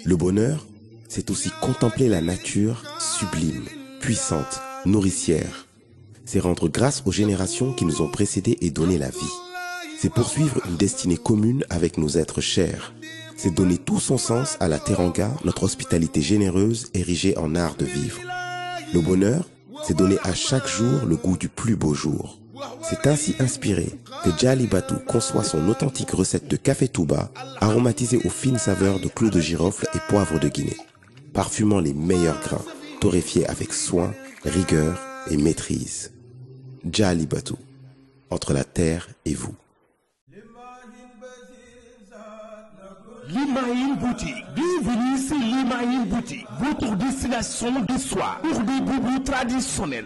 Le bonheur, c'est aussi contempler la nature sublime, puissante, nourricière. C'est rendre grâce aux générations qui nous ont précédés et donné la vie. C'est poursuivre une destinée commune avec nos êtres chers. C'est donner tout son sens à la teranga, notre hospitalité généreuse érigée en art de vivre. Le bonheur, c'est donner à chaque jour le goût du plus beau jour. C'est ainsi inspiré que Djalibatou conçoit son authentique recette de café Touba, aromatisé aux fines saveurs de clous de girofle et poivre de Guinée, parfumant les meilleurs grains, torréfiés avec soin, rigueur et maîtrise. Djalibatou, entre la terre et vous. Limaïn Boutique. Bienvenue sur Limaïn Boutique. Votre destination du soir pour des boubous traditionnels.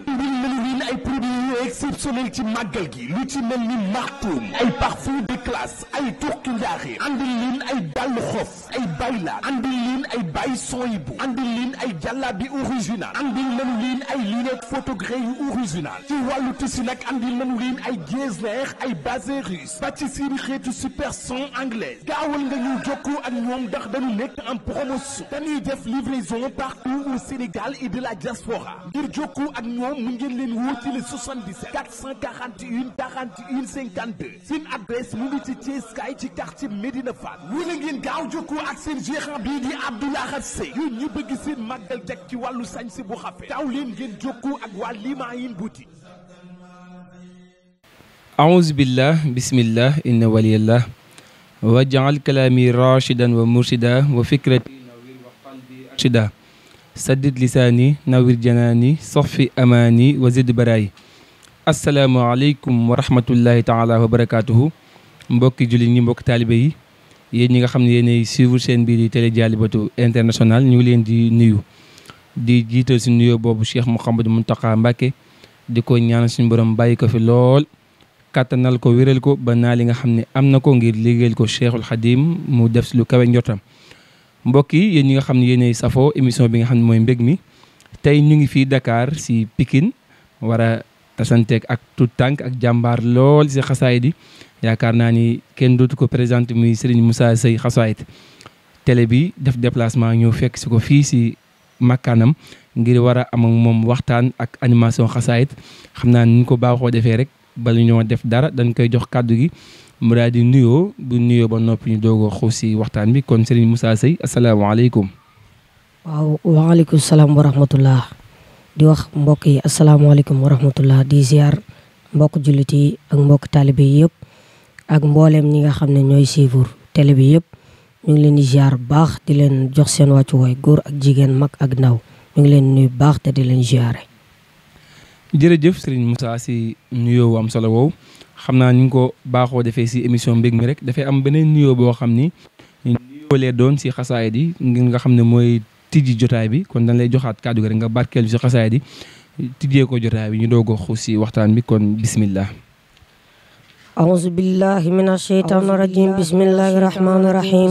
Ay produits exceptionnels ci màggal gi lu ci mel ni martoum ay parfum de classe ay turki njaaxir andil leen ay dàll xof ay bayla andil leen ay bay soyibu andil leen ay jàllabi original andil nañu leen ay lunette photogré yu original ci wàllu tissu nag andil nañu leen ay getzner ay basé russe ba ci seeni xeetu super son anglaise gaawal nga ñu jokkoo ak ñoom ndax dañu nekk en promotion dañuy def livraison partout au Sénégal et de la diaspora ngir jokkoo ak ñoom mu ngeen leen woo ci le 77 441 41 52 seen adresse mu ngi ci Thiès Kaay ci quartier Médina Fall wala ngeen gaaw jokkoo ak seen gérant bii di Abdoulaye Sey yéen ñi bëgg seen màggal jag ci wàllu sañse bu xafe gaaw leen ngeen jokkoo ak waa Limaïn Boutique. A'uuzu billah bismillah inna waliyallah waj'al kalaami rashidan wa murshida wa fikrati nawwir wa qalbi arshida saddid lisaani nawwir janaani soxfi amaani wa zid baraay. asalaamaaleykum wa rahmatullahi taala wa barakaatuhu mbokki jullit ñi mbokki taalibe yi yéen ñi nga xam ne yéenay suivre seen biir yi télé Djalibatou international ñu ngi leen di nuyu di jiital si nuyoo boobu Cheikh Mouhamadou Mountakha Mbacké di ko ñaanal suñu borom bàyyi ko fi lool kàttanal ko wéral ko ba naa li nga xam ne am na ko ngir liggéeyal ko Cheikhul Khadim mu def si lu kawe njortam. mbokk yi yéen ñi nga xam ne yéenay safoo émission bi nga xam ne mooy mbég mi tey ñu ngi fii Dakar si Pikine war a tasanteeg ak tout tànk ak jàmbaar lool si xasaayid yi yaakaar naa ni kenn dootu ko présenté muy Serigne Moussa Seye xasaayid télé bi def déplacement ñëw fekk si ko fii si makkaanam ngir war a am ak moom waxtaan ak animation xasaayid xam naa ni ñu ko baaxoo defee rek bala ñoo def dara dañ koy jox kàddu gi mu daal di nuyoo bu nuyoo ba noppi ñu doog a xuus si waxtaan bi kon Serigne Moussa Seye asalaamaaleykum. waaw waaleykum salaam wa rahmatullah di wax mbokk yi asalaamaaleykum wa rahmatullah di ziar mbokk jullit yi ak mbokk taalibe yi yëpp ak mbooleem ñi nga xam ne ñooy suivre télé bi yëpp ñu ngi leen di ziar baax di leen jox seen wàccuwaay góor ak jigéen mag ak ndaw ñu ngi leen nuyu baax te di leen ziare. jërëjëf Serigne Moussa si nuyoo am solo woowu xam naa ni nga ko baaxoo defee si émission mbég mi rek dafay am beneen nuyoo boo xam ni nuyoo lee doon si xasaayid yi ngir nga xam ne mooy tijji jotaay bi kon dañ lay joxaat kàddu gi rek nga barkeelu si xasaayid yi tijjee ko jotaay bi ñu doog a xuus si waxtaan bi kon bismillah. أعوذ بالله من الشيطان الرجيم بسم الله الرحمن الرحيم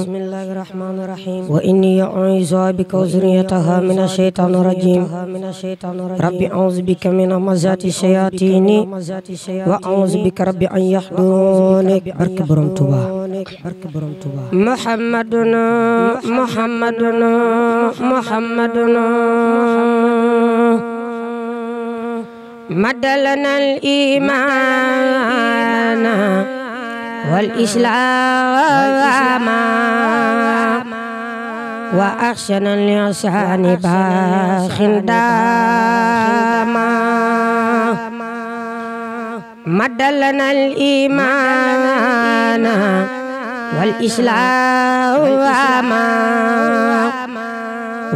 وإني أعوذ بك وذريتها من الشيطان الرجيم ربي أعوذ بك من همزات الشياطين وأعوذ بك ربي أن يحضرون برك برم توبا محمدنا مدلنا الإيمان والإسلام وأحسن الإحسان باخ داما مدلنا الإيمان والإسلام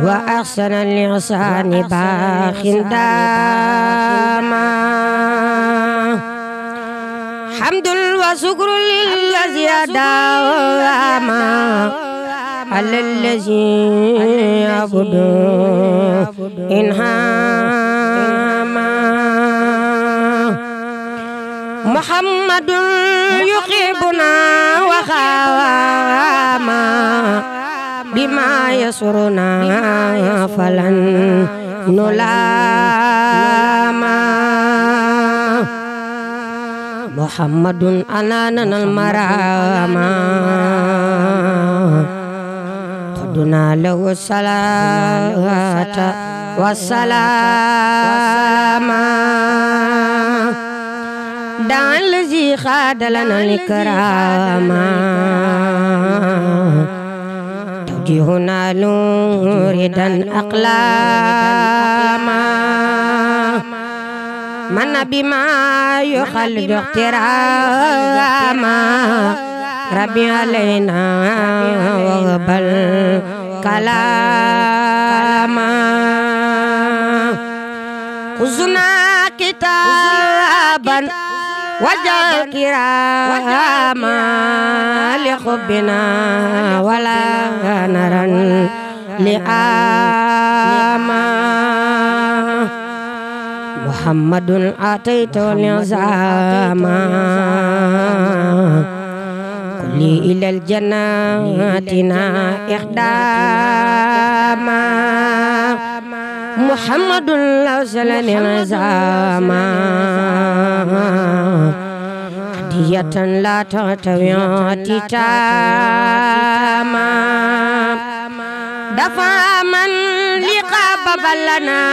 وأحسن الإحسان باخ داما حمد وشكر للذي داما على الذي يعبد إنهاما محمد يقيبنا وخاما بما يسرنا فلن نلاما محمد أناننا المراما قدنا له الصلاة والسلام دع الذي خاد لنا الكرام توجيهنا نوردا أقلاما من بما يخلد احتراما ربي علينا وغبل كلاما خذنا كتابا وجعل كراما لحبنا ولا نرى لآما محمد آتيته العزاما كلي إلى الجناتنا إخداما محمد لوسلن العزاما هدية لا تغتوي تتاما دفع من لقاب بلنا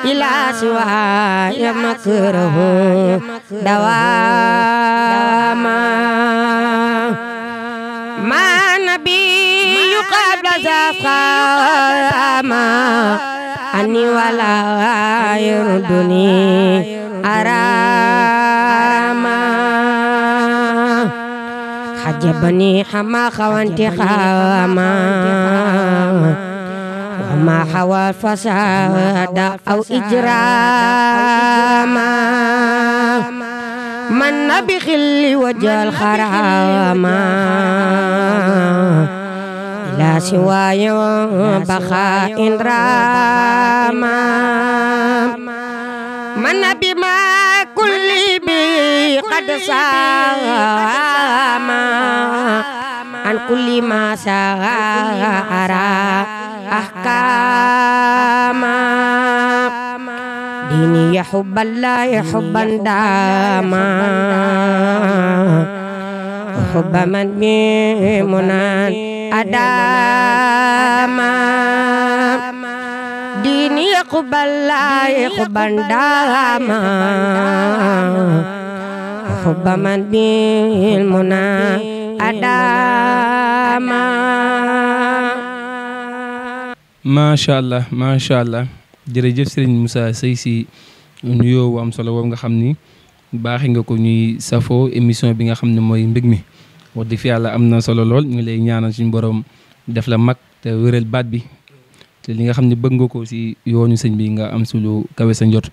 إلى سواي مكره دواما ما نبي قبل زفاما أني ولا يردني أراما حجبني حما خوانتي خاما وما حوى الفساد أو إجراما من بخل وجه الخراما إلى سواي بخاء راما من بما كل بي قد ساما عن كل ما سارى أحكاما ديني يحب الله يحبا داما وحب من بمنان أداما ديني يحب الله يحبا داما وحب من بمنان أداما macha allah jërëjëf Serigne Moussa Seye si nuyoo wu am solo boobu nga xam ni baaxee nga ko ñuy safoo émission bi nga xam ne mooy mbég mi wax dëgg fi yàlla am na solo lool ñu ngi lay ñaanal suñu borom def la mag te wéral baat bi te li nga xam ne bëgg nga ko si yoonu sëñ bi nga am sulu kawe sa njot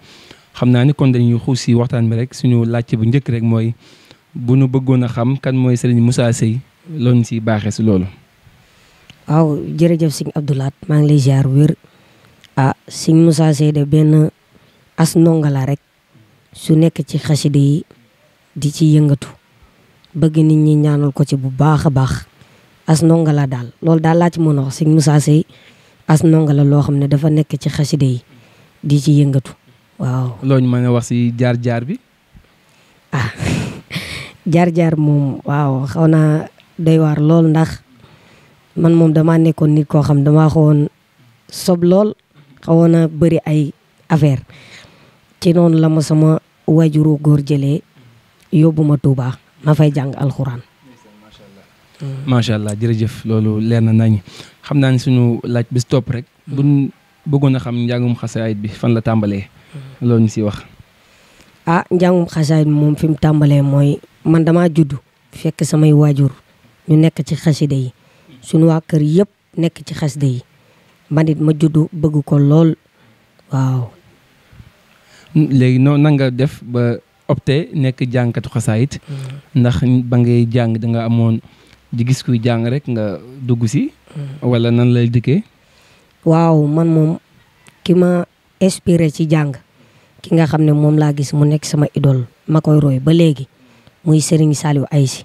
xam naa ni kon dañuy xuus si waxtaan bi rek suñu laajte bu njëkk rek mooy bu nu bëggoon a xam kan mooy Serigne Moussa Seye loolu si baaxee si loolu. waaw jërëjëf sëñ Abdoulaat maa ngi lay ziar wér sëñ Moussa Seye de benn as ndongo la rek su nekk ci xasida yi di ci yëngatu bëgg nit ñi ñaanal ko ci bu baax a baax as ndongo la daal loolu daal laa ci mën a wax sëñ Moussa Seye as ndongo la loo xam ne dafa nekk ci xasida yi di ci yëngatu waaw. loo ñu mën a wax si jaar-jaar bi. jaar-jaar moom waaw xaw naa doy waar lool ndax man moom damaa nekkoon nit koo xam damaa xawoon sob lool xawoon a bëri ay affaire ci noonu la ma sama wajuru góor jëlee yóbbu ma Touba ma fay jàng alxuraan. macha allah jërëjëf loolu leer na nañu xam naa ne suñu laaj bis topp rek. buñ bëggoon a xam njàngum xasaayit bi fan la tàmbalee. loolu ñu si wax. njàngum xasaayit moom fi mu tàmbalee mooy man damaa judd fekk samay waajur ñu nekk ci xasida yi. suñu waa kër yëpp nekk ci xasida yi man it ma juddu bëgg ko lool waaw. léegi noonu nan nga def ba opté nekk jàngkatu xasaayit ndax ba ngay jàng da nga amoon di gis kuy jàng rek nga dugg si wala nan lay dikkee. waaw man moom ki ma inspiré ci jàng ki nga xam ne moom laa gis mu nekk sama idole ma koy roy ba léegi muy Serigne Saliou Aïssi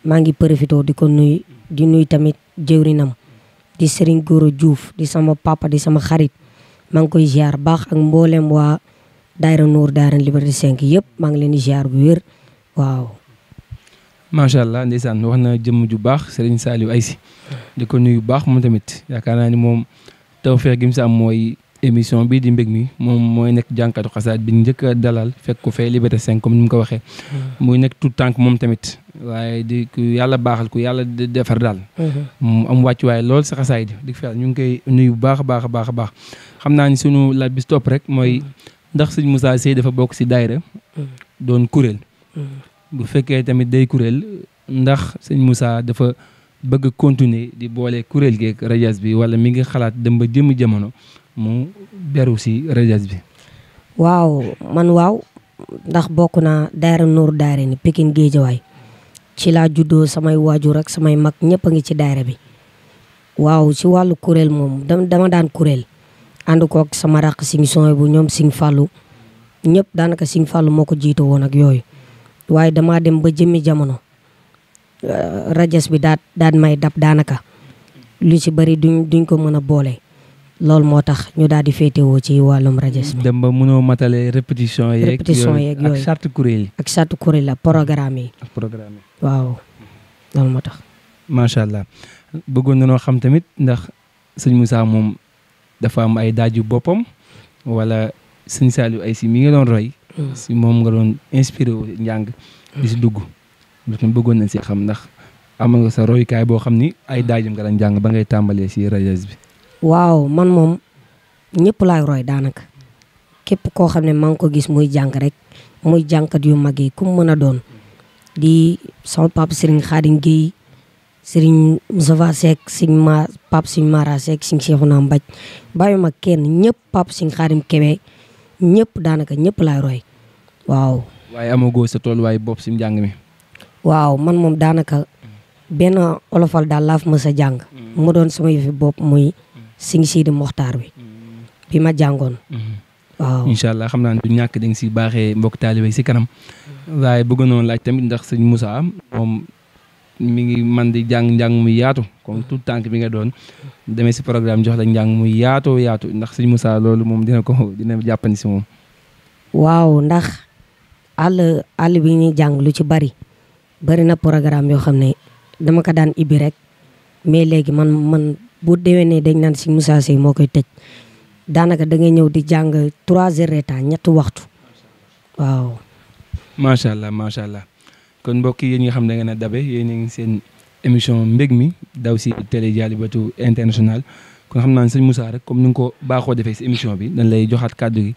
maa ngi profité di ko nuyu di nuyu tamit jëwrinam di Serigne Goro Diouf di sama papa di sama xarit maa ngi koy ziar baax ak mboolem waa daayira Nour daayira Liberté 5 yëpp maa ngi leen di ziar bu wér waaw. macha allah ndeysaan wax na jëmm ju baax Serigne Saliou Aïssi di ko nuyu baax moom tamit yaakaar naa ni moom tawfeex gi mu si am mooy émission bii di mbég mi moom mooy nekk jànkatu xasaat bi njëkk a dalal fekk ko fee Liberté 5 comme ni mu ko waxee. muy nekk tout tànk moom tamit waaye di ku yàlla baaxal ku yàlla defar daal. mu am wàccuwaay lool sa xasaay di fi ñu ngi koy nuyu bu baax a baax a baax a baax xam naa ni sunu laaj bi topp rek mooy ndax sëñ Moussa Seye dafa bokk si daayira doon kuréel. bu fekkee tamit day kuréel ndax sëñ Moussa dafa bëgg continuer di boole kuréel geeg rajas bi wala mi ngi xalaat dem ba jëmm jamono mu beru si rajas bi. waaw man waaw ndax bokk naa daayira Nour daayira ni Pikine Géejawaay ci laa juddoo samay waajur ak samay mag ñëpp a ngi ci daayira bi waaw ci wàllu kuréel moom dama daan kuréel ànd ko ak sama raq Sing Soy bu ñoom Sing Fallou ñëpp daanaka Sing Fallou moo ko jiite woon ak yooyu waaye damaa dem ba jëmmi jamono rajas bi daan may dab daanaka lu ci bari duñ ko mën a boole loolu moo tax ñu daal di féetewoo ci wàllum rajas bi. dem ba mënoo matale répétition yeeg yooyu ak charte kuréel yi. ak charte kuréel la programme yi. ak programme yi. waaw loolu moo tax. macha allah bëggoon na noo xam tamit ndax sëñ Moussa moom dafa am ay daaju boppam wala sëñ Saliou Aïssi mi nga doon roy. si moom nga doon inspiré wu njàng. di si dugg. bëggoon nañ si xam ndax am nga sa royukaay boo xam ni ay daajam nga daan jàng ba ngay tàmbalee si rajas bi. waaw man moom ñëpp laay roy daanaka képp koo xam ne maa ngi ko gis muy jàng rek muy jàngkat yu mag yi ku mu mën a doon di sama papa Serigne Khadim Guèye Serigne Moustapha Seck papa Serigne Mara Seck Serigne Cheikhouna Mbaj bàyyi ma kenn ñëpp papa Serigne Khadim Kébé ñëpp daanaka ñëpp laay roy waaw. waaye amagoo sa tolluwaay bopp si njàng mi. waaw man moom daanaka benn olofal daal laa fi mës a jàng mu doon sama yëfi bopp muy Sing Sidi Mokhtar bi ma jàngoon. waaw incha allah xam naa ne du ñàkk dañ si baaxee mbokk taalibe si kanam. waaye bëgg noonu laaj tamit ndax sëñ Moussa moom mi ngi man di njàng muy yaatu comme tout tànk bi nga doon demee si programme jox la njàng muy yaatu ndax sëñ Moussa loolu moom dina jàppandi si moom. waaw ndax àll bi ñuy jàng lu ci bari na programme yoo xam ne dama ko daan ibbi rek mais léegi man bu déwénee dañ naan si Moussa Seye moo koy tëj daanaka da ngay ñëw di jàng 3 heures de temps 3 waxtu waaw. macha allah kon mbokk yi nga xam ne da ngeen a dabe yéen a ngi seen émission mbég mi daw si télé Dialibatoul International kon xam naa ne sëñ Moussa rek comme ni nga ko baaxoo defee si émission bi dañ lay joxaat kàddu gi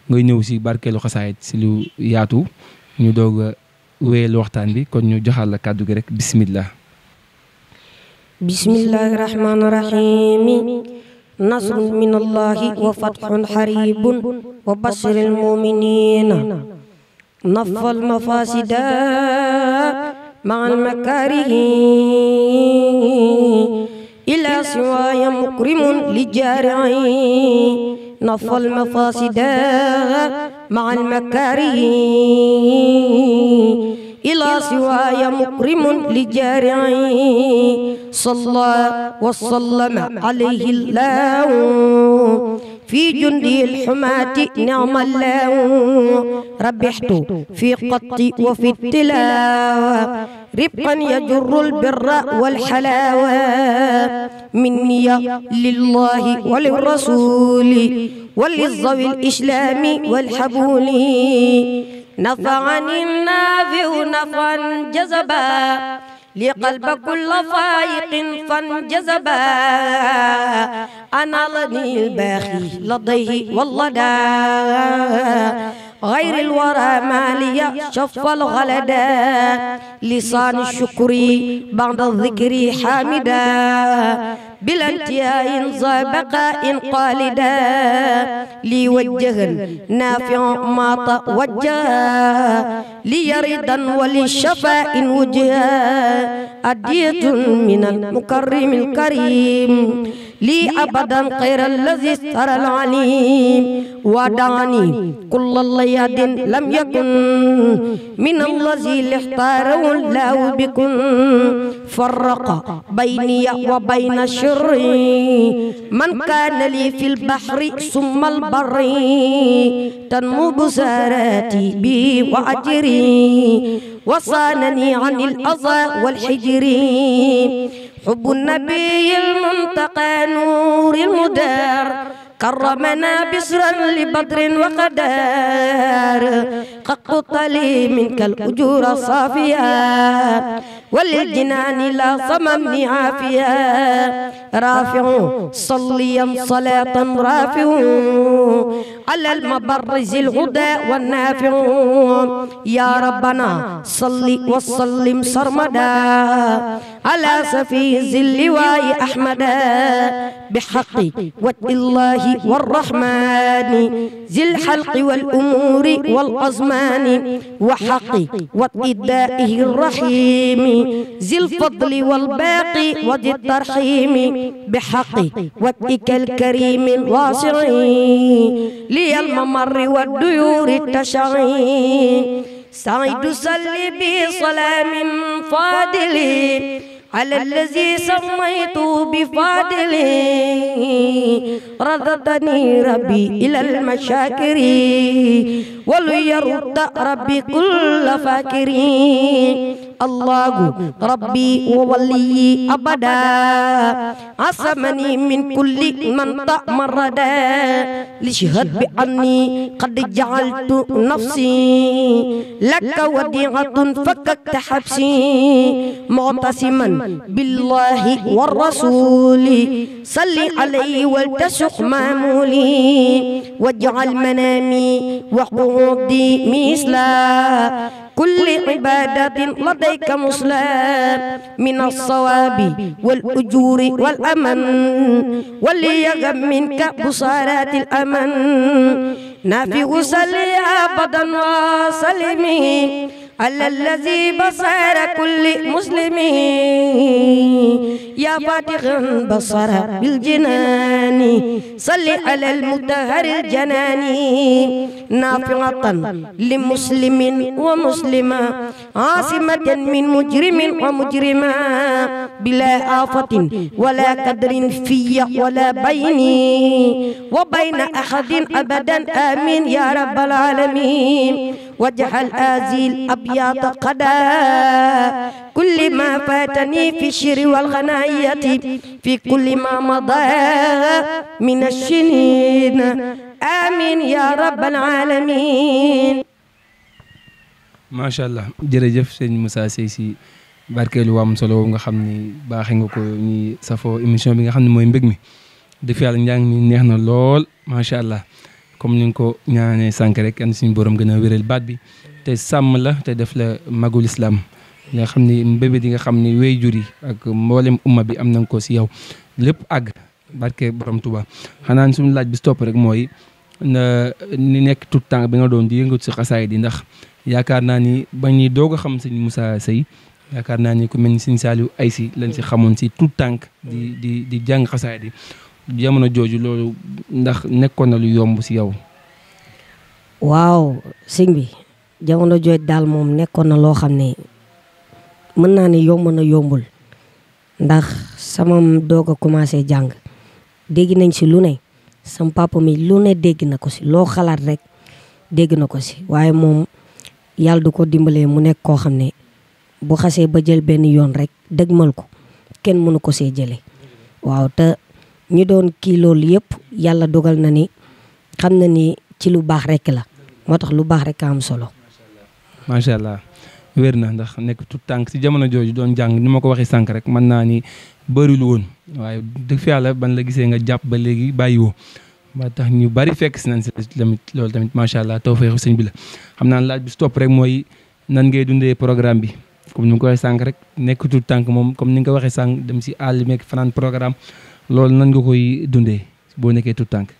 ngay ñëw si barkeelu xasaayit si lu yaatu ñu doog a wéyal waxtaan bi kon ñu joxaat la kàddu gi rek bismillah. bismillahi rahmani rahim nasrun min allahi wa fathun haribun wa bashiril muminina nafal mafasida ma'al makarihi ila siwaya mukrimun li jari'i nafal mafasida ma'al makarihi إلى سواي مكرم لجارعي صلى وسلم عليه الله في جندي الحماة نعم الله ربحت في قطي وفي التلاوة ربقا يجر البر والحلاوة مني لله وللرسول وللذوي الإسلام والحبول نفعني النافع نفعا جذبا لقلب كل فائق فانجذبا أنا لني الباخي لديه واللدى غير الورى مالية شف الغلدا لسان الشكر بعد الذكر حامدا بلا انتهاء ذا بقاء قالدا لي وجها نافع ما توجه لي رضا وللشفاء وجها أدية من المكرم الكريم لي أبدا خير الذي استرى العليم ودعني كل اللياد لم يكن من الذي اختاره الله بكم فرق بيني وبين الشر من كان لي في البحر ثم البر تنمو بساراتي بي وأجري وصانني عن الأذى والحجر حب النبي المنتقى نور المدار كرمنا بسرا لبدر وقدار قط لي منك الأجور صافيا وللجنان لا صممني عافيا رافع صليا صلاة رافع على المبرز الهدى والنافع يا ربنا صل وسلم سرمدا على سفي اللواء أحمدا بحق وجه الله والرحمن ذي الحلق والأمور والأزمان وحق وإدائه الرحيم ذي الفضل والباقي وذي الترحيم بحق وجهك الكريم الواسع لي الممر والديور التشعي سعيد سلي بسلام فاضل على الذي سميت بفاضل رددني ربي إلى المشاكر وليرد ربي كل فاكر الله ربي وولي أبدا عصمني من كل من تأمردا لشهد بأني قد جعلت نفسي لك وديعة فككت حبسي معتصما بالله والرسول صل عليه ولتسق مامولي واجعل منامي وقعودي مثلا كل عبادة لديك مسلم من الصواب والأجور والأمن وليغم منك بصارات الأمن نافع صلي أبدا وسلمي على الذي بصر كل مسلم يا فاتحا بصر بالجنان صل على المطهر الجنان نافعة لمسلم ومسلمة عاصمة من مجرم ومجرمة بلا آفة ولا قدر في ولا بيني وبين أحد أبدا آمين يا رب العالمين واجعل هذه الأبيات قدا كل ما فاتني في الشر والغناية في كل ما مضى من الشنين آمين يا رب العالمين. ما شاء الله jërëjëf sëñ Moussa Seye si barkeelu waam solo nga xam ni baaxee nga ko ñi safoo émission bi nga xam ne mooy mbég mi def yàlla njàng mi neex na lool macha allah comme ni nga ko ñaanee sànq rek an suñu borom gën a wéral baat bi te sàmm la te def la magul islam nga xam ni mbébét yi nga xam ni wéy jur yi ak mboolem umma bi am nañ ko si yow lépp àgg barke borom Tuuba xanaa suñu laaj bi stop rek mooy ni nekk tout temps bi nga doon di yëngatu si xasaay di ndax yaakaar naa ni ba ñuy doog a xam sëñ Moussa Seye yaakaar naa ni ku mel ni sëñ Saliou Aysi lañ si xamoon si tout tànk di jàng xasaay di jamono jooju loolu ndax nekkoon na lu yomb si yow. waaw sëñ bi jamono jooj daal moom nekkoon na loo xam ne mën naa ne yomb na yombul ndax sama doog a commencé jàng dégg nañ si lu ne sam papa mi lu ne dégg na ko si loo xalaat rek dégg na ko si waaye moom yàlla du ko dimbalee mu nekk koo xam ne bu xasee ba jël benn yoon rek dëgmal ko kenn mënu ko see jëlee waaw te ñi doon kii loolu yëpp yàlla dogal na ni xam na ni ci lu baax rek la moo tax lu baax rek a am solo. macha allah wér na ndax nekk tout tànk si jamono jooju doon jàng ni ma ko waxee sànq rek mën naa ni bërilu woon waaye dëgg fi yàlla ban la gisee nga jàpp ba léegi bàyyiwoo ba tax ñu bari fekk si nañ si tamit loolu tamit macha allah tawfeexu sëñ bi la. xam naa laaj bi stop rek mooy nan ngay dundee programme bi comme ni nga ko waxee sànq rek nekk tout tànk moom comme ni nga ko waxee sànq dem si àll meeg fanaan programme loolu nan nga koy dundee boo nekkee tout tànk.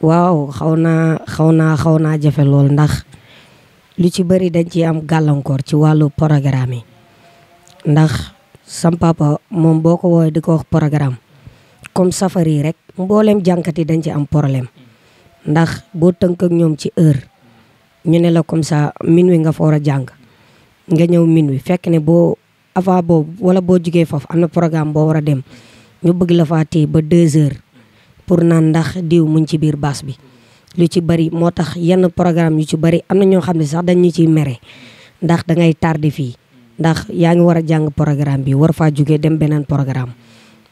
waaw xaw naa jafe lool ndax lu ci bëri dañ ci am gàllankoor ci wàllu programme yi ndax sam papa moom boo ko woowee di ko wax programme comme safari yi rek mboolem jànkat yi dañ ci am problème ndax boo tënk ak ñoom ci heure ñu ne la comme ça minuit nga fa war a jàng nga ñëw minuit fekk ne boo avant boobu wala boo jugee foofu am na programme boo war a dem ñu bëgg la faa téye ba 2 heures pour naan ndax diw muñ ci biir baas bi lu ci bari moo tax yenn programme yu ci bari am na ñoo xam ne sax dañ ñu ciy mere ndax da ngay tardé fii ndax yaa ngi war a jàng programme bi war faa jugee dem beneen programme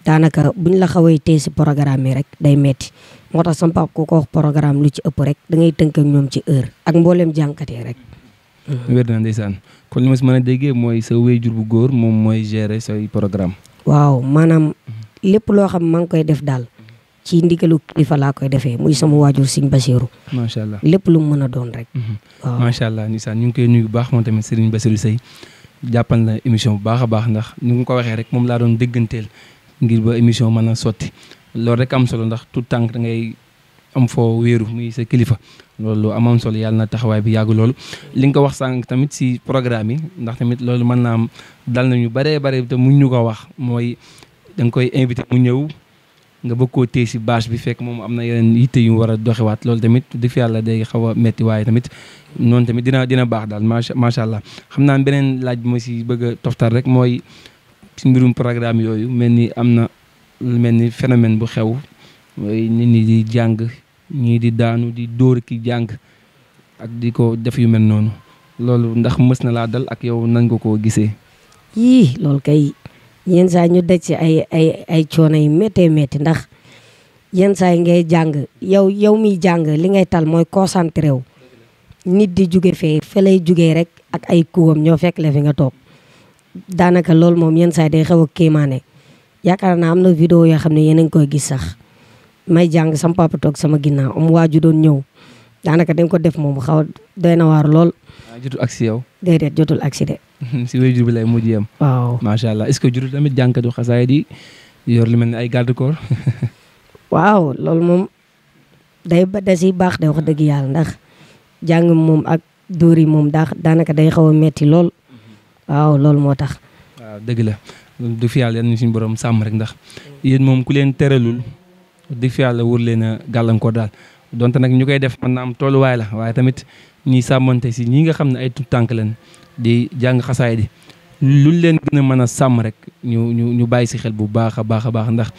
daanaka buñ la xawee téye si programme yi rek day metti moo tax sama papa ku ko wax programme lu ci ëpp rek da ngay tënk ak ñoom ci heure ak mboolem jànkat yi rek. wér na ndeysaan kon li ma si mën a déggee mooy sa wéyjur bu góor moom mooy gérer say programme. waaw maanaam lépp loo xam maa ngi koy def daal ci ndigalu kilifa laa koy defee muy sama waajur Serigne Bassirou. macha allah lépp lu mu mën a doon rek. waaw macha allah ndeysaan ñu ngi koy nuyu bu baax moom tamit Serigne Bassirou Seye jàppal na émission bu baax a baax ndax ni nga ko waxee rek moom laa doon dégganteel ngir ba émission mën a sotti loolu rek am solo ndax tout tànk da ngay am foo wéeru muy sa kilifa loolu lu amoon solo yàlla na taxawaay bi yàgg loolu. li nga ko wax sànq tamit si programme yi ndax tamit loolu mën naa am dal nañu baree bare te muñ ñu ko wax mooy da nga koy invité mu ñëw nga bëgg koo téye si bâche bi fekk moom am na yeneen yitte yu war a doxewaat loolu tamit dëgg fi yàlla day xaw a metti waaye tamit noonu tamit dina baax daal macha allah xam naa beneen laaj bi ma si bëgg a toftal rek mooy si mbirum programme yooyu mel ni am na lu mel ni phénomène bu xew mooy nit ñi di jàng ñii di daanu di dóor ki jàng ak di ko def yu mel noonu loolu ndax mës na laa dal ak yow nan nga koo gisee. yii loolu kay yenn saa ñu daj ci ay coono yu méttee métti ndax yenn saa yi ngay jàng yow miy jàng li ngay tal mooy concentré wu nit di jóge fee fa lay jógee rek ak ay kuwam ñoo fekk la fi nga toog daanaka loolu moom yenn saa yi day xaw a kéemaane yaakaar naa am na vidéo yoo xam ne yéen a ngi koy gis sax may jàng sama papa toog sama ginnaaw am waaju doon ñëw daanaka dañ ko def moom xaw doy na waar lool. jotul ak si yow. déedéet jotul ak si de. si wéyjur bi lay mujj yam. waaw macha allah est-ce que jotul tamit jànkatu xasaay di yor lu mel ni ay garde corps. waaw loolu moom da siy baax de wax dëgg yàlla ndax jàng moom ak dóor yi moom daanaka day xaw a metti lool waaw loolu moo tax. waaw dëgg la du fi yàlla yan suñu borom sàmm rek ndax yéen moom ku leen teralul dëgg fi yàlla wër leen a gàllankoor daal donte nag ñu koy def mën naa am tolluwaay la waaye tamit ñiy sàmmante si ñi nga xam ne ay tout tànk leen di jàng xasaay di luñ leen gën a mën a sàmm rek ñu bàyyi si xel bu baax a baax a baax ndax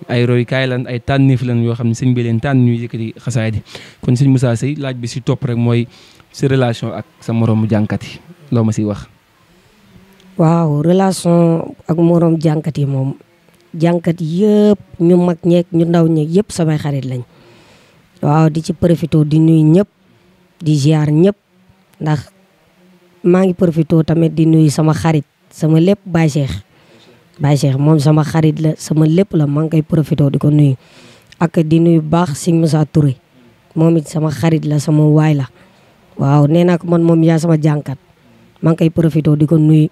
ay roykaay lan ay tànneef lan yoo xam ne sëñ bi leen tànn ñuy yëkkati xasaay di kon sëñ Moussa Seye laaj bi si topp rek mooy sa relation ak sa moroomu jànkat yi loo ma siy wax. waaw relation ak moroom jànkat yi moom jànkat yëpp ñu mag ñeeg ñu ndaw ñeeg yëpp samay xarit lañ waaw di ci profité di nuyu ñëpp di ziar ñëpp ndax maa ngi profité tamit di nuyu sama xarit sama lépp Baye Cheikh moom sama xarit la sama lépp la maa ngi koy profité di ko nuyu ak di nuyu baax Sëñ Moussa Touré moom it sama xarit la sama waay la waaw nee naa ko man moom yaa sama jànkat maa ngi koy profité di ko nuyu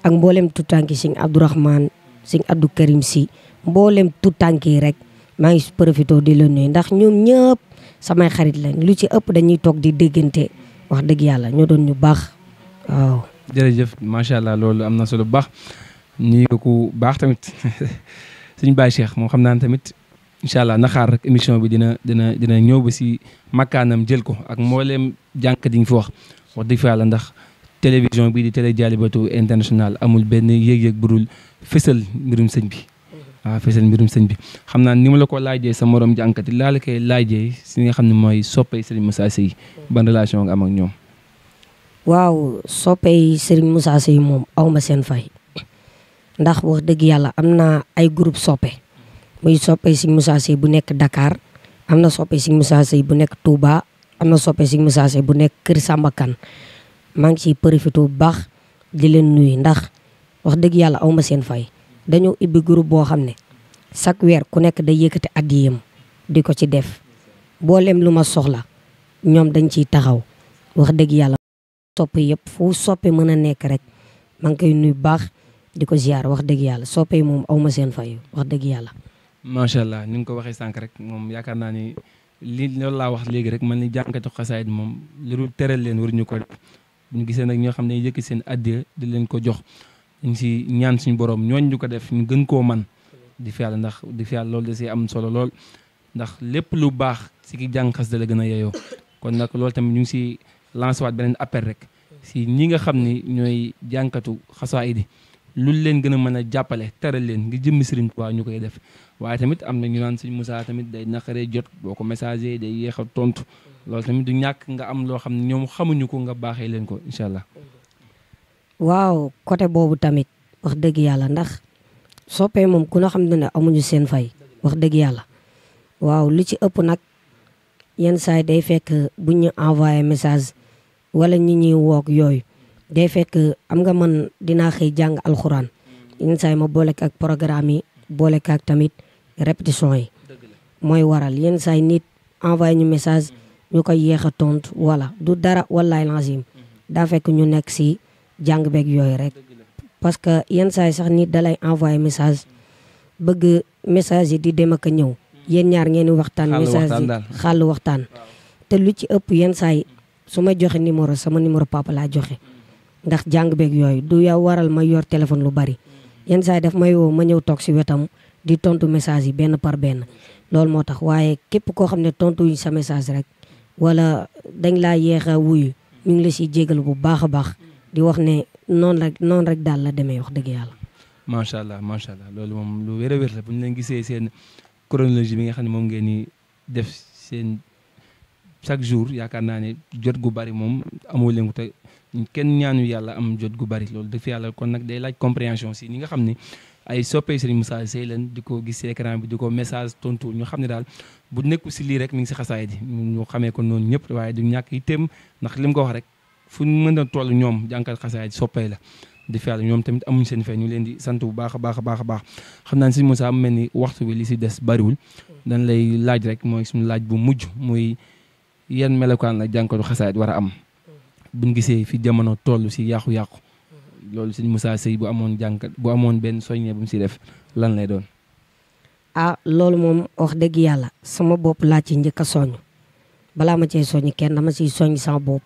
ak mboolem tuutànki Sëñ Abdourahmane Sëñ Abdou Karim si mboolem tuutànki yi rek maa ngi profité di la nuyu ndax ñoom ñëpp samay xarit lañ lu ci ëpp dañuy toog di déggante wax dëgg yàlla ñoo doon ñu baax waaw. jërëjëf macha allah loolu am na solo bu baax nii ko ku baax tamit suñu Baye Cheikh moom xam naa ne tamit incha allah naxaar rek émission bi dina ñëw ba si makkaanam jël ko ak mbooleem jànkat yi nga fi wax dëgg fa yàlla ndax télévision bii di télé Dialibatoul international amul benn yëg-yëg bu dul fësal mbirum sëñ bi. waaw fësal mbirum sëñ bi xam naa ni ma la ko laajee sa morom jànkat yi laa la koy laajee si nga xam ne mooy soppay Serigne Moussa Seye ban relation nga am ak ñoom. waaw soppay Serigne Moussa Seye moom awma seen fay ndax wax dëgg yàlla am na ay groupe soppe muy soppay Serigne Moussa Seye bu nekk Dakar am na soppay Serigne Moussa Seye bu nekk Touba am na soppay Serigne Moussa Seye bu nekk Kër Samba Kane maa ngi ciy profité bu baax di leen nuyu ndax wax dëgg yàlla awma seen fay. dañoo ibbi groupe boo xam ne chaque weer ku nekk day yëkkati addiyam di ko ci def boolem lu ma soxla ñoom dañ ciy taxaw wax dëgg yàlla soppe yëpp fu soppe mën a nekk rek maa ngi koy nuyu baax di ko ziar wax dëgg yàlla soppe yi moom aw ma seen fay wax dëgg yàlla. macha allah ni nga ko waxee sànq rek moom yaakaar naa ni li loolu laa wax léegi rek man ni jànkatu xasaayid moom lu dul teral leen waruñu ko def bu ñu gisee nag ñoo xam ne yëkk seen addiya di leen ko jox dañ si ñaan suñu borom ñooñ ñu ko def ñu gën koo man di fi yàlla ndax di fi yàlla loolu da si am solo lool ndax lépp lu baax si ki jàng xasida la gën a yeyoo kon nag loolu tamit ñu ngi si lancé waat beneen appel rek si ñi nga xam ni ñooy jànkatu xasaayid yi lu leen gën a mën a jàppale teral leen ngi jëmmi Sëriñ Tuubaa ñu koy def waaye tamit am na ñu naan Sëriñ Moussa tamit day naqaree jot boo ko messager day yéex a tontu loolu tamit du ñàkk nga am loo xam ne ñoom xamuñu ko nga baaxee leen ko incha allah. waaw côté boobu tamit wax dëgg yàlla ndax soppee moom ku na xam ne amuñu seen fay wax dëgg yàlla waaw li ci ëpp nag yenn saa yi day fekk bu ñu envoyé message wala ñi ñuy woog yooyu day fekk am nga man dinaa xëy jàng alxuraan yenn saa yi ma boole ak programme yi boole ak tamit répétition yi mooy waral yenn saa yi nit envoyé ñu message ñu koy yéex a tontu wala du dara wallaay lazim daa fekk ñu nekk si jàng beeg yooyu rek parce que yenn saa yi sax nit dalay envoyé message bëgg message yi di dem ak a ñëw yéen ñaar ngeen di waxtaan message yi xàll waxtaan te lu ci ëpp yenn saa yi su ma joxe numéro sama numéro papa laa joxe ndax jàng beeg yooyu du yow waral ma yor téléphone lu bari yenn saa yi daf may woo ma ñëw toog si wetam di tontu message yi benn par benn loolu moo tax waaye képp koo xam ne tontuñ sa message rek wala dañ laa yéex a wuyu ñu ngi la siy jégal bu baax a baax di wax ne noonu rek daal la demee wax dëgg yàlla. macha allah loolu moom lu wér a wér la bu ñu leen gisee seen chronologie bi nga xam ne moom ngeen di def seen chaque jour yaakaar naa ne jot gu bari moom amoo leen ko te kenn ñaanu yàlla am jot gu bari loolu dëgg fi yàlla kon nag day laaj compréhension si ñi nga xam ne ay soppee Serigne Moussa Seye leen di ko gis si écran bi di ko message tontu ñu xam ne daal bu nekku si lii rek mi ngi si xasaayid yi ñu xamee ko noonu ñëpp waaye du ñàkk itam ndax li mu ko wax rek fu ñu mën a toll ñoom jànkat xasaayid soppee la di fi yàlla ñoom tamit amuñ seen fay ñu leen di sant bu baax a baax a baax a baax xam naa ne Serigne Moussa mu mel ni waxtu bi li si des bariwul dañ lay laaj rek mooy suñu laaj bu mujj muy yan melokaan la jànkatu xasaayid war a am buñ gisee fi jamono toll si yàqu-yàqu loolu Serigne Moussa Seye bu amoon jànkat bu amoon benn soññe bu mu si def lan lay doon. loolu moom wax dëgg yàlla sama bopp laa ci njëkk a soññ balaa ma cee soññ kenn dama ciy soññ sama bopp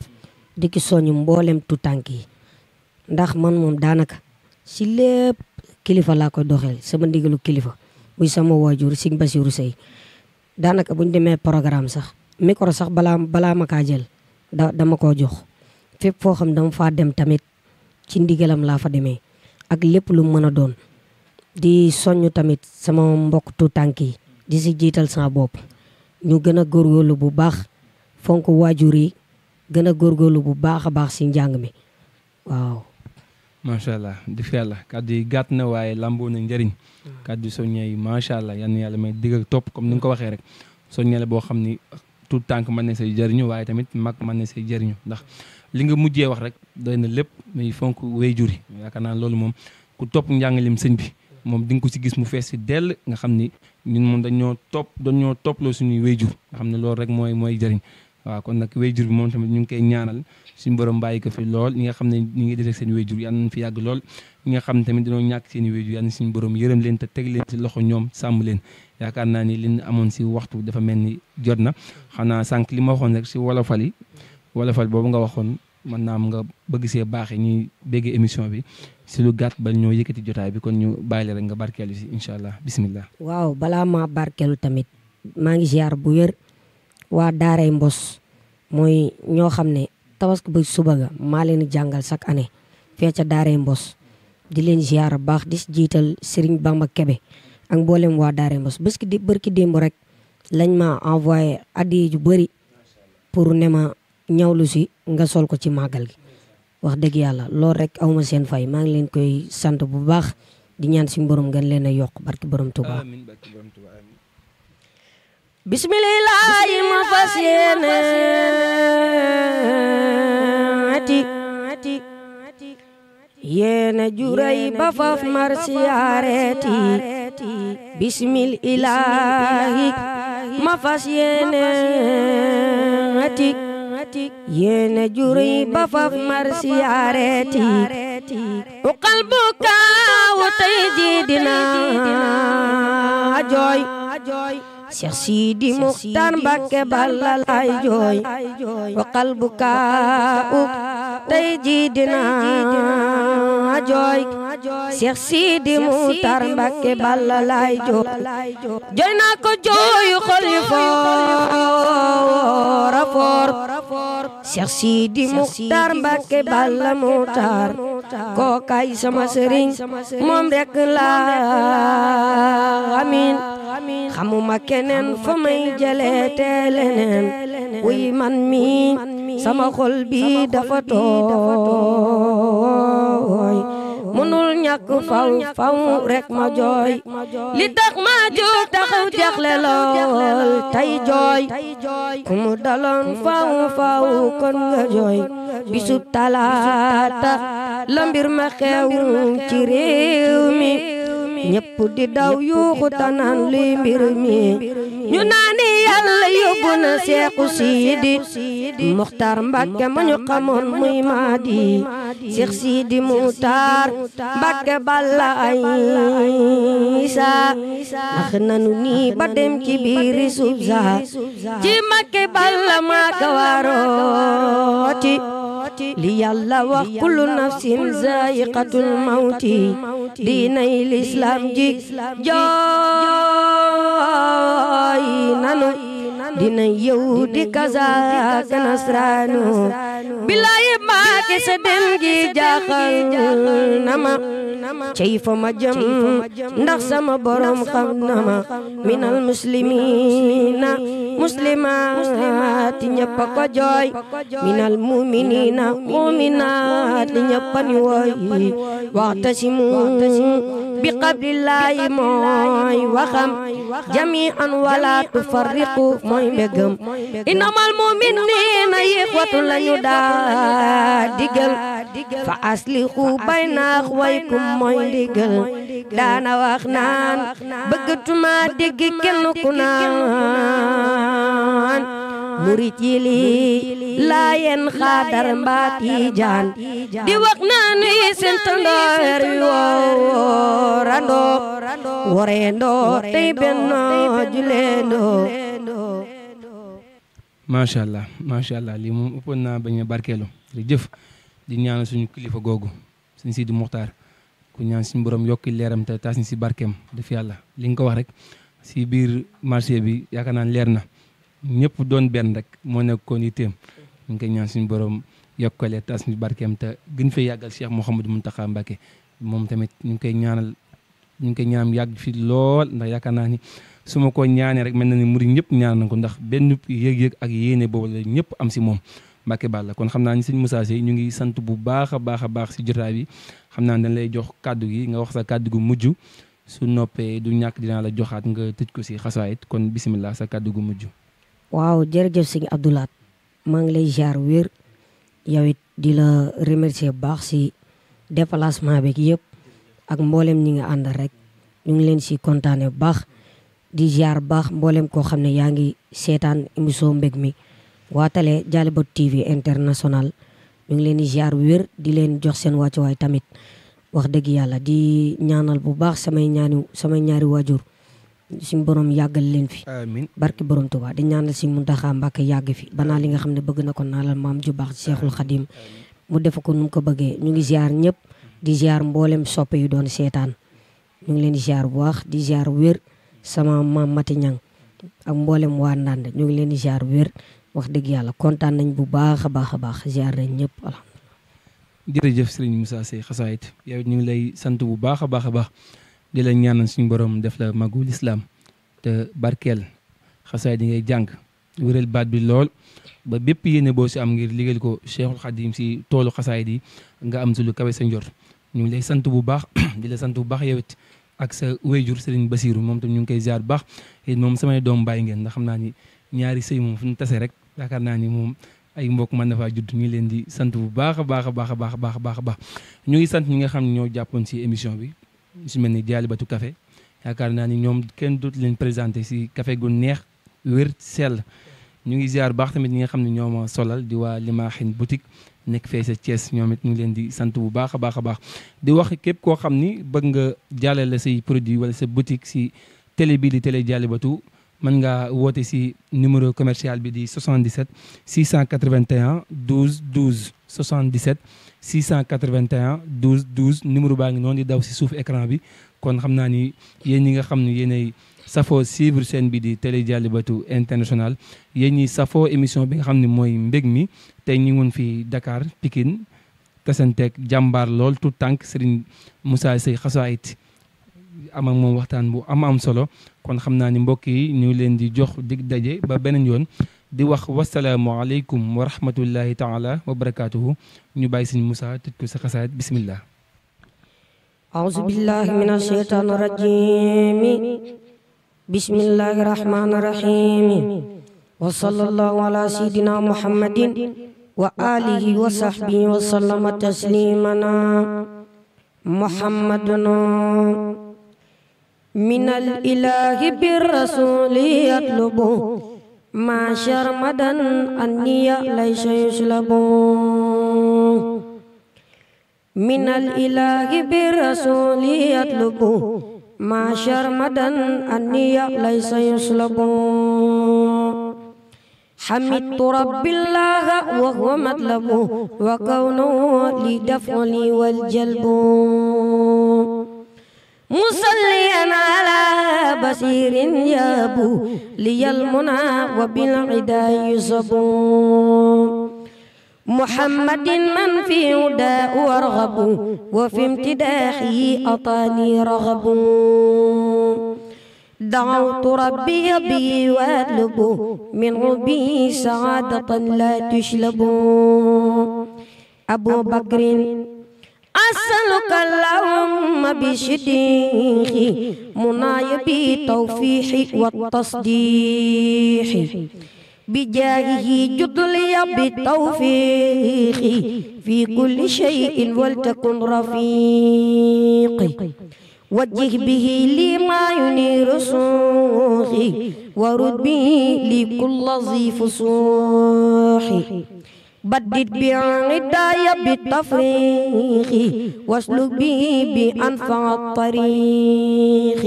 di ki soññ mboolem tutànk yi ndax man moom daanaka si lépp kilifa laa koy doxeel sama ndigalu kilifa muy sama waajur Serigne Bassirou Seye daanaka buñ demee programme sax micro sax balaa ma kaa jël dama koo jox fépp foo xam dama faa dem tamit ci ndigalam laa fa demee ak lépp lu mën a doon di soññ tamit sama mbokk tuutànk yi di si jiital sama bopp ñu gën a góorgóorlu bu baax fonk waajur yi gën a góorgóorlu bu baax a baax si njàng mi waaw. macha allah di fi yàlla kàddu yi gàtt na waaye lamboo na njëriñ kàddu soññee yi macha allah yan yàlla may digg ak topp comme ni nga ko waxee rek soññee la boo xam ni tout tànk mën na say jëriñu waaye tamit mag mën na say jëriñu ndax li nga mujjee wax rek doy na lépp muy fonk waajur yi yaakaar naa loolu moom ku topp njàngalim sëñ bi moom di nga ko si gis mu fees si dell nga xam ni ñun moom dañoo topploo suñuy waajur nga xam ne loolu rek mooy jëriñ waaw kon nag waajur bi moom tamit ñu ngi koy ñaanal suñu borom bàyyi ko fi lool ñi nga xam ne ñu ngi def seen waajur yal nañ fi yàgg lool ñi nga xam ne tamit dañoo ñàkk seen i waajur yal na suñu borom yërëm leen te teg leen si loxo ñoom sàmm leen yaakaar naa ni li amoon si waxtu dafa mel ni jot na xanaa sànq li ma waxoon rek si wolofal boobu nga waxoon mën naa am nga bëgg see baaxee ñuy béggee émission bi si lu gàtt ba ñoo yëkkati jotaay bi kon ñu bàyyi la rek nga barkeelu si incha allah bismillah. waaw balaa maa barkeelu tamit maa ngi ziar bu wér waa Daaray Mbos mooy ñoo xam ne tabaski ba suba ga maa leen jàngal chaque année fee ca Daaray Mbos di leen ziar baax di jiital Serigne Bamba Kebe ak mboolem waa Daaray Mbos bërki démb rek lañ ma envoyé addiya ju bëri pour ne ma ñawlu si nga sol ko ci màggal gi wax dëgg yàlla loolu rek awma seen fay maa ngi leen koy sant bu baax di ñaan si borom gën leen a yokk barki borom Tuuba bismillahi ma fas yéene yéene juray ba faf mar siyaareeti bismillahi ma fas yéene yéene juray ba faf mar siyaareeti uqal bukaa gannaaw tey jii dina jooy Cheikh Sidi Muxtaar Mbàkke Balla lay jooy wa qalbuka tey jii dina jooy Cheikh Sidi Muxtaar Mbàkke Balla lay jooy jooy naa ko jooyu xol yu foor a foor Cheikh Sidi Muxtaar Mbàkke Balla Muxtaar ko kay sama sëriñ moom rek la amin xamuma keneen fa may jëlee te leneen wuy man mi sama xol bi dafa tooy mënul ñàkk faw rek ma jooy li tax ma jóg taxaw jaxle lool tay jooy ku mu daloon faw kon nga jooy bisu talaata la mbir ma xew ci réew mi ñëpp di daw yuuxu tanaan luy mbir mi ñu naani yàlla yóbbu na Seexu Sidi Muxtaar Mbàkke ma ñu xamoon muy Maadi Seex Sidi Muxtaar Mbàkke Balla Aysa nax nanu nii ba dem ci biiri suuf sa ci Mbàkke Balla maa ka warooti li yàlla wax kullu nafsin zaa'iqatul mawti diinay lislaam ji jooy nanu dina yow di kazaak nasraanu bilaay Mbàkke sa dem gi jaaxal na ma cey fa ma jëm ndax sama borom xam na ma minal muslimiina muslimaati ñëpp a ko jooy minal mu'miniina mu'minaati ñëpp a ni woy waxtasimu bi qablillaahi mooy waxam jami'an wala tufarriqu mooy mbégam innamal mu'miniina ixwatun lañu daa digal fa aslihu bayna axwaykum mooy ndigal daana wax naan bëggatuma dégg kenn ku naan murit yi lii Laayeen Xaadar mbaa Tijaan di wax naan yi seen tandoor wi woorandoo woreendoo tey bennoo juleendoo. macha allah lii moom ëppoon naa bañ a barkeelu jërëjëf di ñaanal suñu kilifa googu suñu Sidi Muxtaar ku ñaan suñu borom yokki leeram te taas ñu si barkeem def yàlla li nga ko wax rek si biir marché bi yaakaar naa leer na ñëpp doon benn rek moo nekkoon yitteem ñu ngi koy ñaan suñu borom yokkale taas ñu barkeem te gën fee yàggal Cheikh Mouhamadou Mountakha Mbacké moom tamit ñu ngi koy ñaanal yàgg fi lool ndax yaakaar naa ni su ma ko ñaanee rek mel na ni murid ñëpp ñaan na ko ndax benn yëg-yëg ak yéene boobu la ñëpp am si moom Mbacké Balla kon xam naa ni sëñ Moussa Seye ñu ngi sant bu baax a baax si jotaay bi xam naa dañ lay jox kàddu gi nga wax sa kàddu gu mujj su noppee du ñàkk dinaa la joxaat nga tëj ko si xasaayit kon bisimilah sa kàddu gu mujj. waaw jërëjëf sëñ Abdoulaat maa ngi lay ziar wér yow it di la remercier bu baax si déplacement beeg yëpp ak mboolem ñi nga àndal rek ñu ngi leen si kontaane bu baax di ziar baax mboolem koo xam ne yaa ngi seetaan émission mbég mi waa télé Dialibatu TV international ñu ngi leen di ziar wér di leen jox seen wàccuwaay tamit wax dëgg yàlla di ñaanal bu baax samay ñaari waajur suñu borom yàggal leen fi amiin barki borom Tuubaa di ñaanal si Muntaxa Mbàkke yàgg fi banaa li nga xam ne bëgg na ko naalal maam ju baax Seexul Xadim mu def ko nu mu ko bëggee ñu ngi ziar ñëpp di ziar mboolem soppe yu doon seetaan ñu ngi leen di ziar bu baax di ziar wér sama maam Mati Ñang ak mboolem waa Ndande ñu ngi leen di ziar wér wax dëgg yàlla kontaan nañ bu baax a baax ziar nañ ñëpp alhamdulilah. jërëjëf Serigne Moussa Seye xasaayit yow it ñu ngi lay sant bu baax a baax di la ñaanal suñu borom def la magul islam te barkeel xasaayit yi ngay jàng wéral baat bi lool ba bépp yéene boo si am ngir liggéeyal ko Cheikhul Khadim si toolu xasaayit yi nga am si lu kawe sa njort ñu ngi lay sant bu baax di la sant bu baax yow it ak sa wéyjur Serigne Bassirou moom tam ñu ngi koy ziar bu baax it moom samay doom bàyyi ngeen ndax xam naa ni ñaari sëy moom fu ñu tase rek yaakaar naa ni moom ay mbokk mën na faa judd ñu ngi leen di sant bu baax a baax ñu ngi sant ñi nga xam ne ñoo jàppoon si émission bi su mel ni Dialibatu Café yaakaar naa ni ñoom kenn dootu leen présenté si café gu neex wér sell ñu ngi ziar baax tamit ñi nga xam ne ñoo ma solal di waa Limaaxin boutique nekk fee sa Thiès ñoom it ñu ngi leen di sant bu baax a baax a baax di wax képp koo xam ni bëgg nga jàllale say produit wala sa boutique si télé bii di télé Dialibatoul mën ngaa woote si numéro commercial bi di 77 681 12 12 77 681 12 12 numéro baa ngi noonu di daw si suuf écran bi kon xam naa ni yéen ñi nga xam ne yéenay safoo suivre chaîne bi di télé Dialibatoul international yéen ñi safoo émission bi nga xam ne mooy mbég mi tey ñu ngi woon fi Dakar Pikine tasanteeg jàmbaar lool tout tànk Serigne Moussa Seye Xasaayit am ak moom waxtaan bu am solo kon xam naa ni mbokk yi ñu leen di jox dig daje ba beneen yoon di wax wasalaamualeykum wa rahmatullahi taala wa barakaatuhu ñu bàyyi Serigne Moussa tëj ko sa xasaayit bismillah. أعوذ بالله من الشيطان الرجيم بسم الله الرحمن الرحيم وصلى الله على سيدنا محمد وآله وصحبه وسلم تسليما محمد من الإله بالرسول يطلب ما شرمدا أني ليس يسلب من الإله بالرسول يطلب ما شرمدا أني ليس يسلب حمدت رب الله وهو مطلب وكونه لدفعني والجلب مصليا على بصير يابو لي المنى وبالعدا يصب محمد من في هداه وارغب وفي امتداحه أطاني رغب دعوت ربي به واطلب منه به سعادة لا تشلب أبو بكر أسألك اللهم بشديخ مناي بالتوفيح والتصديح بجاهه جد لي بالتوفيق في كل شيء ولتكن رفيقي وجه به لي ما ينير سوخي ورد به لي كل ذي فسوحي بدد بعداي بالتفريق واسلك به بأنفع الطريق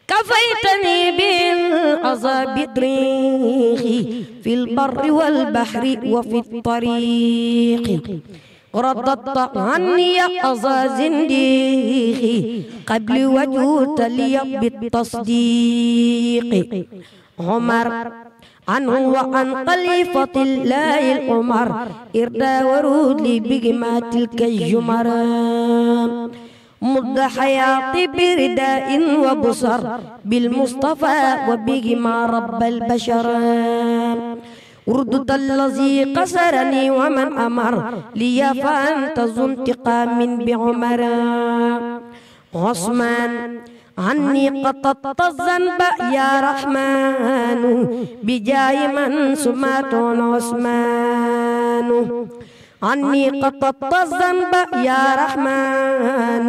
كفيتني بالعذاب طريقي في البر والبحر وفي الطريق رددت عني أذى زنديقي قبل وجهت لي بالتصديق عمر عنه وعن خليفة الله العمر إردى ورود لي بجمع تلك الجمر مد حياتي برداء وبصر بالمصطفى وبهما رب البشر وردت الذي قصرني ومن أمر لي فأنت ذو انتقام بعمر عثمان عني قطت الذنب يا رحمن بجاي من سمات عثمان عني قطت الذنب يا رحمن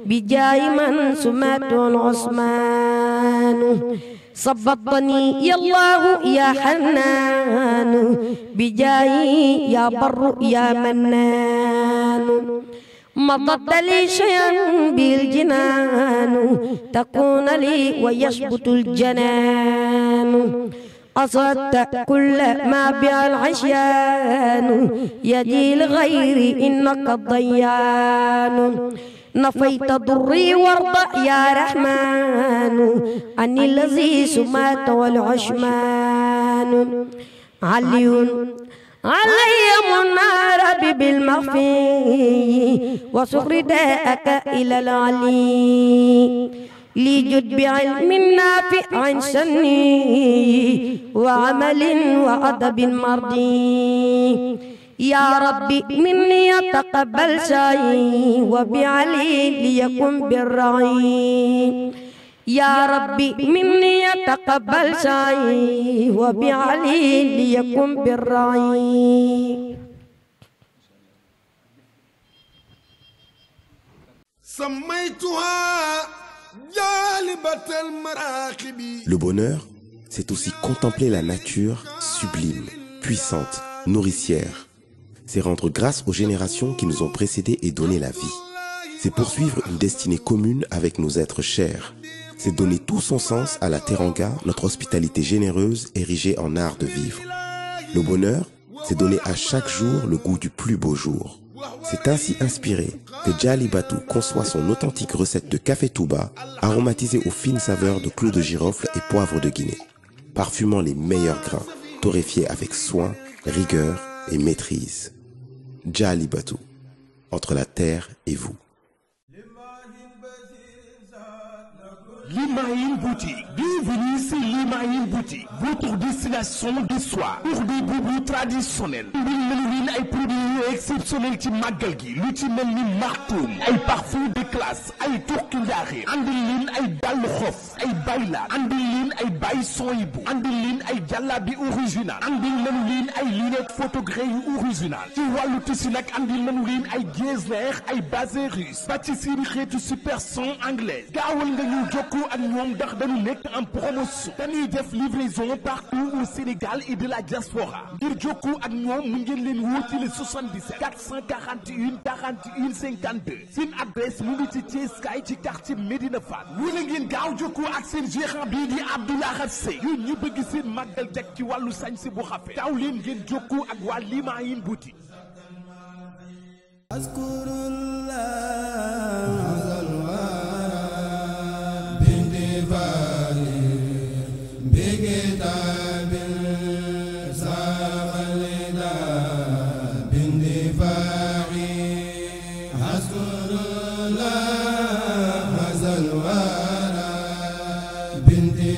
بجاي من سمات عثمان صبطني يا الله يا حنان بجاي يا بر يا منان مضت لي شيئا بالجنان تكون لي ويثبت الجنان أصدت كل ما بها العشيان يدي الغير إنك الضيان نفيت ضري وارضى يا رحمن عن الذي سمات والعشمان علي علي منار بالمخفي وسخر داءك إلى العلي لجد بعلم نافع سني وعمل وأدب مرضي يا ربي مني تقبل سعي وبعلي ليكن بالرعي يا ربي مني تقبل سعي وبعلي ليكن بالرعي. Le bonheur, c'est aussi contempler la nature sublime, puissante, nourricière. c'est rendre grâce aux générations qui nous ont précédés et donné la vie. C'est poursuivre une destinée commune avec nos êtres chers. C'est donner tout son sens à la Teranga, notre hospitalité généreuse érigée en art de vivre. Le bonheur, c'est donner à chaque jour le goût du plus beau jour. C'est ainsi inspiré que Djalibatu conçoit son authentique recette de café Touba, aromatisée aux fines saveurs de clous de girofle et poivre de Guinée, parfumant les meilleurs grains, torréfiés avec soin, rigueur et maîtrise. Djalibatu, entre la terre et vous. Limaïn Boutique. Bienvenue sur Limaïn Boutique, votre destination de soie pour des boubous traditionnels. Ay produits exceptionnels ci màggal gi lu ci mel ni martoum ay parfum de classe ay turki njaaxee andil leen ay dàll xof ay baylaat andil leen ay bay soyibu andil leen ay jàllabi original andil nañu leen ay lunette photogré yu original ci wàllu tissu nag andil nañu leen ay getzner ay basé russe ba ci seen xeetu super son anglaise gaawal nga ñu jokkoo ak ñoom ndax dañu nekk en promotion dañuy def livraison partout au Sénégal et de la diaspora ngir jokkoo ak ñoom mu ngeen leen woo ci le 77 441 41 52 seen adresse mu ngi ci Thiès kay ci quartier Médina Fall wala ngeen gaaw jokkoo ak seen gérant bii di Abdoulaye Sey yéen ñi bëgg seen màggal jag ci wàllu sañse bu xafe taw leen ngeen jokkoo ak waa Limaïn Boutique. binti